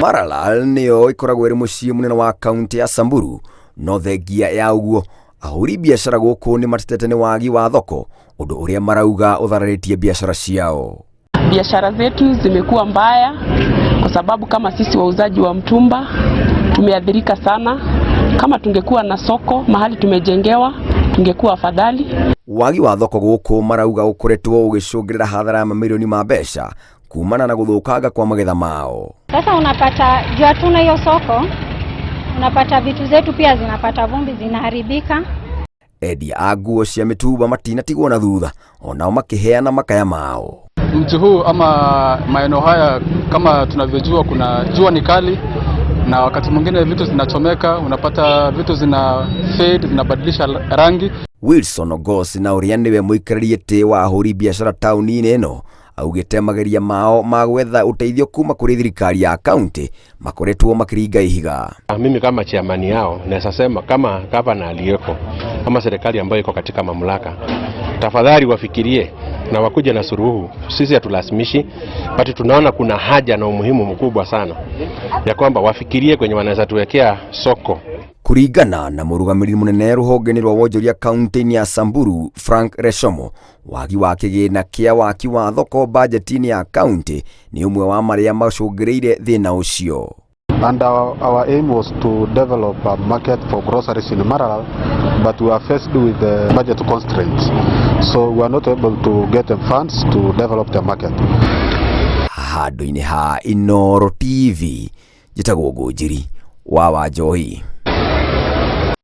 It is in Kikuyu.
Maralal nĩyo ĩkoragwo ĩrĩ mũciĩ mũnene wa kaunti ya Samburu, no thengia ya ũguo ahũri biacara gũkũ nĩ matetete nĩ wagi wa thoko, ũndũ ũrĩa marauga ũthararĩtie biacara ciao. Biashara zetu zimekuwa mbaya kwa sababu kama sisi wauzaji wa mtumba tumeathirika sana. Kama tungekuwa na soko mahali tumejengewa tungekuwa afadhali. Wagi wa thoko gũkũ marauga ũkoretwo ũgĩcũngĩrĩra hathara ya mamirioni ma mbeca kumana na gũthũkanga kwa magetha mao. Sasa unapata juu hatuna hiyo soko, unapata vitu zetu pia zinapata vumbi, zinaharibika. Endia a nguo cia mĩtumba matinatigwo na thutha, onao makĩheana makaya mao. Mji huu ama maeneo haya kama tunavyojua, kuna jua ni kali na wakati mwingine vitu zinachomeka, unapata vitu zina fade, zinabadilisha rangi. Wilson Ogosi na ũrĩa nĩwe mũikarĩri gĩtĩ wa ahũri biacara taũni-inĩ ĩno augĩte mageria mao ma gwetha ũteithio kuma kũrĩ thirikari ya kaunti makoretwo makĩringa ihiga. Mimi kama chairman yao naweza sema kama gavana aliyeko ama serikali ambayo iko katika mamlaka, tafadhali wafikirie na wakuje na suluhu. Sisi hatulazimishi, but tunaona kuna haja na umuhimu mkubwa sana ya kwamba wafikirie kwenye wanaweza tuwekea soko. Kũringana na mũrũgamĩrĩri mũnene rũhonge-inĩ rwa wonjoria kaunti-inĩ ya Samburu Frank Reshomo, wagi wa kĩgĩna kĩa waki wa thoko bajeti-inĩ ya kaunti nĩ ũmwe wa marĩa macũngĩrĩire thĩna ũcio. And our aim was to develop a market for groceries in Maralal, but we are faced with the budget constraints. So we are not able to get the funds to develop the market. Handũ-inĩ ha Inooro TV, njĩtagwo Ngũnjiri wa Wanjohi.